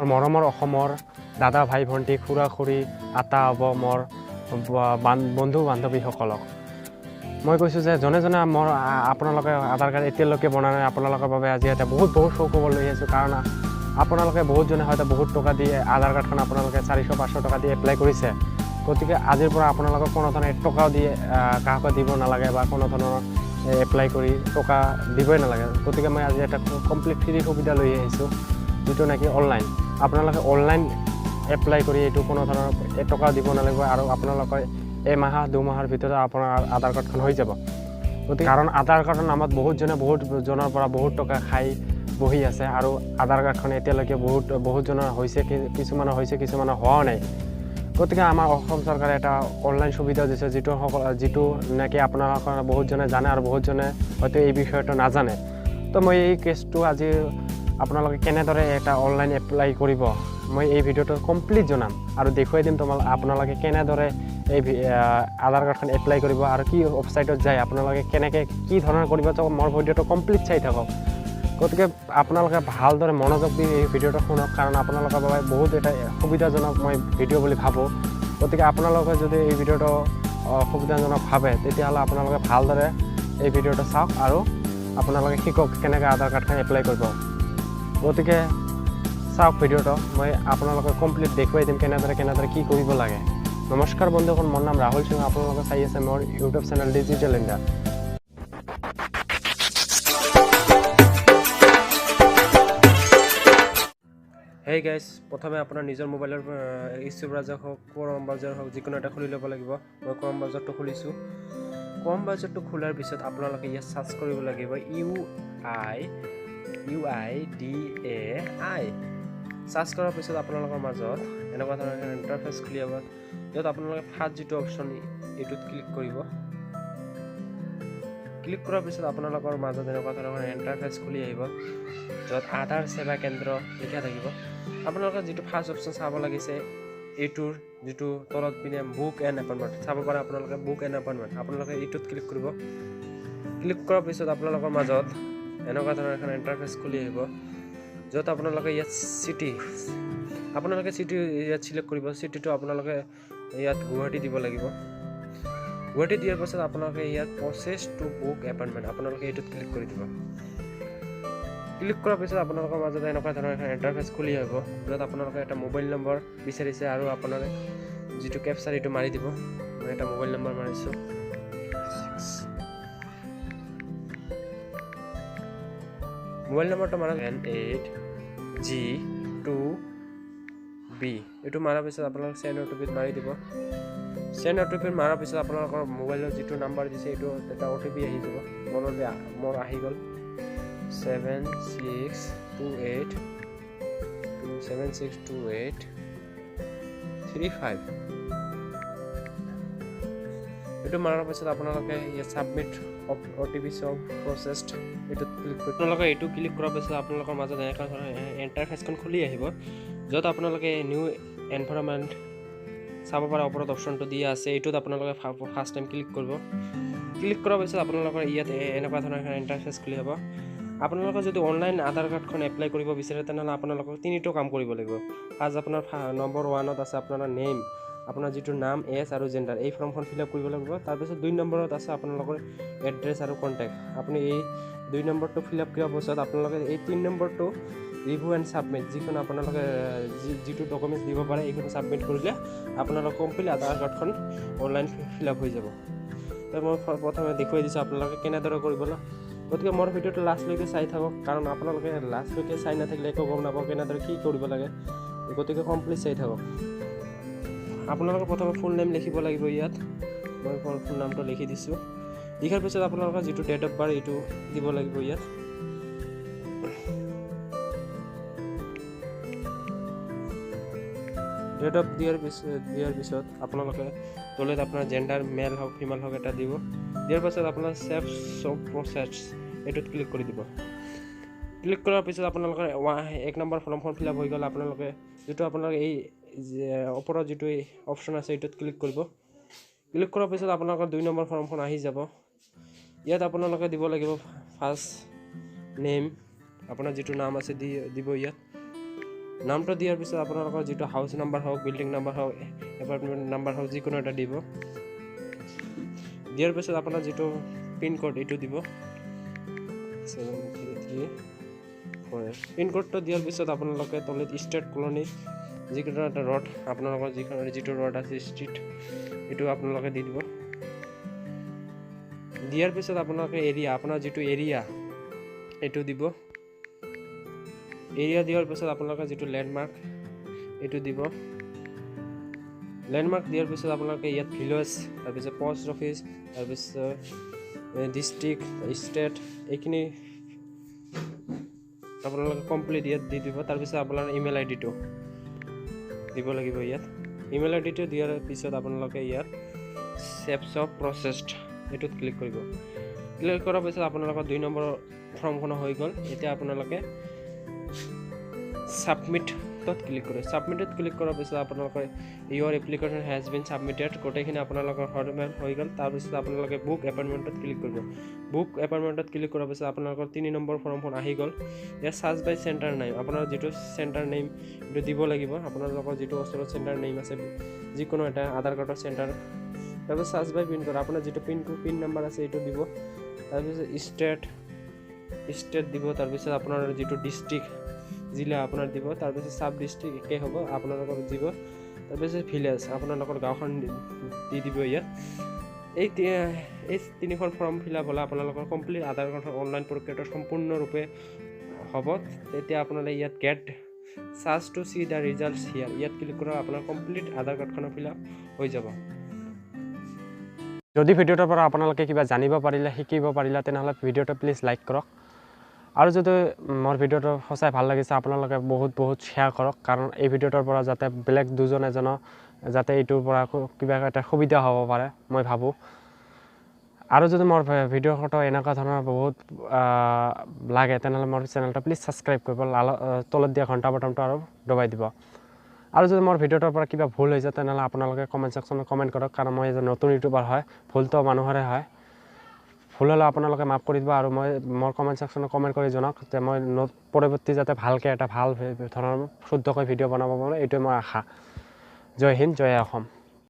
মৰমৰ অসমৰ দাদা ভাই ভণ্টি খুৰা খুৰী আতা আব মোৰ বন্ধু বান্ধৱীসকলক মই কৈছোঁ যে জনে জনে মোৰ আপোনালোকে আধাৰ কাৰ্ড এতিয়ালৈকে বনা নাই, আপোনালোকৰ বাবে আজি এটা বহুত বহুত সুখবৰ লৈ আহিছোঁ। কাৰণ আপোনালোকে বহুতজনে হয়তো বহুত টকা দি আধাৰ কাৰ্ডখন আপোনালোকে 400-500 টকা দি এপ্লাই কৰিছে। গতিকে আজিৰ পৰা আপোনালোকক কোনো ধৰণৰ এক টকাও দি কাকো দিব নালাগে বা কোনো ধৰণৰ এপ্লাই কৰি টকা দিবই নালাগে। গতিকে মই আজি এটা কমপ্লিট ফ্ৰী সুবিধা লৈ আহিছোঁ, যিটো নেকি অনলাইন। আপোনালোকে অনলাইন এপ্লাই কৰি এইটো কোনো ধৰণৰ এটকাও দিব নালাগিব আৰু আপোনালোকৰ এমাহ দুমাহৰ ভিতৰত আপোনাৰ আধাৰ কাৰ্ডখন হৈ যাব। গতিকে কাৰণ আধাৰ কাৰ্ডৰ নামত বহুতজনে বহুতজনৰ পৰা বহুত টকা খাই বহি আছে আৰু আধাৰ কাৰ্ডখন এতিয়ালৈকে বহুত বহুতজনৰ হৈছে, কিছুমানৰ হৈছে, কিছুমানৰ হোৱাও নাই। গতিকে আমাৰ অসম চৰকাৰে এটা অনলাইন সুবিধা দিছে, যিটো নেকি আপোনালোকৰ বহুতজনে জানে আৰু বহুতজনে হয়তো এই বিষয়টো নাজানে। তো মই এই কেছটো আজি আপোনালোকে কেনেদৰে এটা অনলাইন এপ্লাই কৰিব, মই এই ভিডিঅ'টো কমপ্লিট জনাম আৰু দেখুৱাই দিম আপোনালোকে কেনেদৰে এই আধাৰ কাৰ্ডখন এপ্লাই কৰিব আৰু কি ৱেবছাইটত যায়, আপোনালোকে কেনেকৈ কি ধৰণৰ কৰিব। তো মোৰ ভিডিঅ'টো কমপ্লিট চাই থাকক। গতিকে আপোনালোকে ভালদৰে মনোযোগ দি এই ভিডিঅ'টো শুনক, কাৰণ আপোনালোকৰ বাবে বহুত এটা সুবিধাজনক মই ভিডিঅ' বুলি ভাবোঁ। গতিকে আপোনালোকে যদি এই ভিডিঅ'টো সুবিধাজনক ভাবে, তেতিয়াহ'লে আপোনালোকে ভালদৰে এই ভিডিঅ'টো চাওক আৰু আপোনালোকে শিকক কেনেকৈ আধাৰ কাৰ্ডখন এপ্লাই কৰিব। গতিকে চাওক ভিডিঅ'টো, মই আপোনালোকে কমপ্লিট দেখুৱাই দিম কেনেদৰে কেনেদৰে কি কৰিব লাগে। নমস্কাৰ বন্ধুসকল, মোৰ নাম ৰাহুল সিং, আপোনালোকে চাই আছে মোৰ YouTube channel digital India. Hey guys, প্ৰথমে আপোনাৰ নিজৰ মোবাইলৰ ইছ্যু ব্ৰাউজাৰ হওক, ক্ৰম ব্ৰাউজাৰ হওক, যিকোনো এটা খুলি ল'ব লাগিব। মই ক্ৰম ব্ৰাউজাৰটো খুলিছোঁ। ক্ৰম ব্ৰাউজাৰটো খোলাৰ পিছত আপোনালোকে ইয়াত চাৰ্চ কৰিব লাগিব UIDAI। Search কৰাৰ পিছত আপোনালোকৰ মাজত এনেকুৱা ধৰণৰ ইণ্টাৰফেচ খুলি যাব, য'ত আপোনালোকে ফাৰ্ষ্ট যিটো অপশ্যন এইটোত ক্লিক কৰিব। ক্লিক কৰাৰ পিছত আপোনালোকৰ মাজত এনেকুৱা ধৰণৰ ইণ্টাৰফেচ খুলি আহিব, য'ত আধাৰ সেৱা কেন্দ্ৰ লিখা থাকিব। আপোনালোকে যিটো ফাৰ্ষ্ট অপশ্যন চাব লাগিছে, এইটোৰ যিটো তলত পিনে বুক এন এপইণ্টমেণ্ট চাব পাৰে আপোনালোকে, বুক এন এপইণ্টমেণ্ট, আপোনালোকে এইটোত ক্লিক কৰিব। ক্লিক কৰাৰ পিছত আপোনালোকৰ মাজত এনেকুৱা ধৰণৰ এখন ইণ্টাৰফেচ খুলি আহিব, য'ত আপোনালোকে ইয়াত চিটি, আপোনালোকে চিটি ইয়াত চিলেক্ট কৰিব। চিটিটো আপোনালোকে ইয়াত গুৱাহাটী দিব লাগিব। গুৱাহাটী দিয়াৰ পাছত আপোনালোকে ইয়াত প্ৰচেছ টু বুক এপইণ্টমেণ্ট, আপোনালোকে এইটোত ক্লিক কৰি দিব। ক্লিক কৰাৰ পিছত আপোনালোকৰ মাজত এনেকুৱা ধৰণৰ এখন ইণ্টাৰফেচ খুলি আহিব, য'ত আপোনালোকে এটা মোবাইল নম্বৰ বিচাৰিছে আৰু আপোনাৰ যিটো কেপচাৰ এইটো মাৰি দিব। মই এটা মোবাইল নম্বৰ মাৰিছোঁ। মোবাইল নম্বৰটো মাৰা N8G2B। এইটো মাৰাৰ পিছত আপোনালোকে চেণ্ড অ' টি পিত মাৰি দিব। চেণ্ড অ' টি পিত মাৰাৰ পিছত আপোনালোকৰ মোবাইলৰ যিটো নাম্বাৰ দিছে এইটো এটা অ' টি পি আহি যাব। মোৰ আহি গ'ল 7628 2 762835। এইটো মাৰাৰ পিছত আপোনালোকে ইয়াত ছাবমিট অ' টি পি চব প্ৰচেছড এইটোত ক্লিক কৰি আপোনালোকে এইটো ক্লিক কৰাৰ পিছত আপোনালোকৰ মাজত এনেকুৱা ধৰণৰ ইণ্টাৰফেচখন খুলি আহিব, য'ত আপোনালোকে নিউ এনভাইৰনমেণ্ট চাব পৰা ওপৰত অপশ্যনটো দিয়া আছে। এইটোত আপোনালোকে ফাৰ্ষ্ট টাইম ক্লিক কৰিব। ক্লিক কৰাৰ পিছত আপোনালোকৰ ইয়াত এনেকুৱা ধৰণৰ এখন ইণ্টাৰফেচ খুলি যাব। আপোনালোকে যদি অনলাইন আধাৰ কাৰ্ডখন এপ্লাই কৰিব বিচাৰে, তেনেহ'লে আপোনালোকক তিনিটো কাম কৰিব লাগিব। ফাৰ্ষ্ট আপোনাৰ নম্বৰ ওৱানত আছে আপোনাৰ নেম, আপোনাৰ যিটো নাম, এজ আৰু জেণ্ডাৰ, এই ফৰ্মখন ফিল আপ কৰিব লাগিব। তাৰপিছত 2 নম্বৰত আছে আপোনালোকৰ এড্ৰেছ আৰু কণ্টেক্ট। আপুনি এই 2 নম্বৰটো ফিল আপ কৰাৰ পাছত আপোনালোকে এই 3 নম্বৰটো ৰিভিউ এণ্ড ছাবমিট, যিখন আপোনালোকে যিটো ডকুমেণ্টছ দিব পাৰে এইখন ছাবমিট কৰিলে আপোনালোকৰ কমপ্লিট আধাৰ কাৰ্ডখন অনলাইন ফিল আপ হৈ যাব। তো মই প্ৰথমে দেখুৱাই দিছোঁ আপোনালোকে কেনেদৰে কৰিব। গতিকে মোৰ ভিডিঅ'টো লাষ্টলৈকে চাই থাকক, কাৰণ আপোনালোকে লাষ্টলৈকে চাই নাথাকিলে একো গম নাপাব কেনেদৰে কি কৰিব লাগে। গতিকে কমপ্লিট চাই থাকক। আপোনালোকে প্ৰথমে ফুল নেম লিখিব লাগিব। ইয়াত মই ফুল নামটো লিখি দিছোঁ। লিখাৰ পিছত আপোনালোকৰ যিটো ডেট অফ বাৰ্থ এইটো দিব লাগিব। ইয়াত ডেট অফ দিয়াৰ পিছত আপোনালোকে তলত আপোনাৰ জেণ্ডাৰ মেল হওক ফিমেল হওক এটা দিব। দিয়াৰ পাছত আপোনাৰ ছেভ চব প্ৰচেছ এইটোত ক্লিক কৰি দিব। ক্লিক কৰাৰ পিছত আপোনালোকৰ 1 নম্বৰ ফৰ্মখন ফিল আপ হৈ গ'ল। আপোনালোকে যিটো আপোনালোকে এই ওপৰত যিটো অপশ্যন আছে এইটোত ক্লিক কৰিব। ক্লিক কৰাৰ পিছত আপোনালোকৰ 2 নম্বৰ ফৰ্মখন আহি যাব। ইয়াত আপোনালোকে দিব লাগিব ফাৰ্ষ্ট নেম, আপোনাৰ যিটো নাম আছে দিব ইয়াত। নামটো দিয়াৰ পিছত আপোনালোকৰ যিটো হাউচ নাম্বাৰ হওক, বিল্ডিং নাম্বাৰ হওক, এপাৰ্টমেণ্ট নাম্বাৰ হওক, যিকোনো এটা দিব। দিয়াৰ পিছত আপোনাৰ যিটো পিনক'ড এইটো দিব, 7334। পিনক'ডটো দিয়াৰ পিছত আপোনালোকে তলত ষ্টেট কলনী যিকোনো এটা ৰোড, আপোনালোকৰ যিটো ৰোড আছে ষ্ট্ৰীট, এইটো আপোনালোকে দি দিব। দিয়াৰ পিছত আপোনালোকে এৰিয়া, আপোনাৰ যিটো এৰিয়া এইটো দিব। এৰিয়া দিয়াৰ পিছত আপোনালোকে যিটো লেণ্ডমাৰ্ক এইটো দিব। লেণ্ডমাৰ্ক দিয়াৰ পিছত আপোনালোকে ইয়াত ভিলেজ, তাৰপিছত পষ্ট অফিচ, তাৰপিছত ডিষ্ট্ৰিক্ট, ষ্টেট, এইখিনি আপোনালোকে কমপ্লিট ইয়াত দি দিব। তাৰপিছত আপোনাৰ ইমেইল আই ডিটো দিব লাগিব ইয়াত। ইমেইল আই ডিটো দিয়াৰ পিছত আপোনালোকে ইয়াত ছেভছ অফ প্ৰচেছড এইটোত ক্লিক কৰিব। ক্লিক কৰাৰ পিছত আপোনালোকৰ 2 নম্বৰ ফৰ্মখনো হৈ গ'ল। এতিয়া আপোনালোকে ছাবমিটত ক্লিক কৰিব। ছাবমিটত ক্লিক কৰাৰ পিছত আপোনালোকৰ your application has been submitted, গোটেইখিনি আপোনালোকৰ হৈ গ'ল। তাৰপিছত আপোনালোকে বুক এপইণ্টমেণ্টত ক্লিক কৰিব। বুক এপইণ্টমেণ্টত ক্লিক কৰাৰ পিছত আপোনালোকৰ 3 নম্বৰ ফৰ্মখন আহি গ'ল। ইয়াত চাৰ্চ বাই চেণ্টাৰ নেম, আপোনাৰ যিটো চেণ্টাৰ নেম এইটো দিব লাগিব। আপোনালোকৰ যিটো ওচৰত চেণ্টাৰ নেম আছে, যিকোনো এটা আধাৰ কাৰ্ডৰ চেণ্টাৰ। তাৰপিছত চাৰ্চ বাই পিনক'ড, আপোনাৰ যিটো পিন নাম্বাৰ আছে এইটো দিব। তাৰপিছত ষ্টেট দিব। তাৰপিছত আপোনাৰ যিটো ডিষ্ট্ৰিক্ট, জিলা আপোনাৰ দিব। তাৰপিছত চাব ডিষ্ট্ৰিক্ট একেই হ'ব আপোনালোকৰ দিব। তাৰপিছত ভিলেজ, আপোনালোকৰ গাঁওখন দি দিব ইয়াত। এই তিনিখন ফৰ্ম ফিল আপ হ'লে আপোনালোকৰ কমপ্লিট আধাৰ কাৰ্ডৰ অনলাইন প্ৰক্ৰিয়াটো সম্পূৰ্ণৰূপে হ'ব। তেতিয়া আপোনালোকে ইয়াত get search to see the results here, ইয়াত ক্লিক কৰাৰ আপোনাৰ কমপ্লিট আধাৰ কাৰ্ডখনৰ ফিল আপ হৈ যাব। যদি ভিডিঅ'টোৰ পৰা আপোনালোকে কিবা জানিব পাৰিলে, শিকিব পাৰিলে, তেনেহ'লে ভিডিঅ'টো প্লিজ লাইক কৰক। আৰু যদি মোৰ ভিডিঅ'টো সঁচাই ভাল লাগিছে, আপোনালোকে বহুত বহুত শ্বেয়াৰ কৰক, কাৰণ এই ভিডিঅ'টোৰ পৰা যাতে বেলেগ দুজন এজনৰ যাতে এইটোৰ পৰা কিবা এটা সুবিধা হ'ব পাৰে মই ভাবোঁ। আৰু যদি মোৰ ভিডিঅ'টো এনেকুৱা ধৰণৰ বহুত লাগে, তেনেহ'লে মোৰ চেনেলটো প্লিজ ছাবস্ক্ৰাইব কৰিব, তলত দিয়া ঘণ্টা বটনটো আৰু দবাই দিব। আৰু যদি মোৰ ভিডিঅ'টোৰ পৰা কিবা ভুল হৈছে, তেনেহ'লে আপোনালোকে কমেণ্ট ছেকশ্যনত কমেণ্ট কৰক, কাৰণ মই এজন নতুন ইউটিউবাৰ হয়, ভুলটো মানুহৰে হয়। ভুল হ'লে আপোনালোকে মাফ কৰি দিব আৰু মই মোৰ কমেণ্ট ছেকশ্যনত কমেণ্ট কৰি জনাওক যে মই পৰৱৰ্তী যাতে ভালকৈ এটা ভাল ধৰণৰ শুদ্ধকৈ ভিডিঅ' বনাব পাৰোঁ, এইটোৱে মোৰ আশা। জয় হিন্দ, জয় অসম।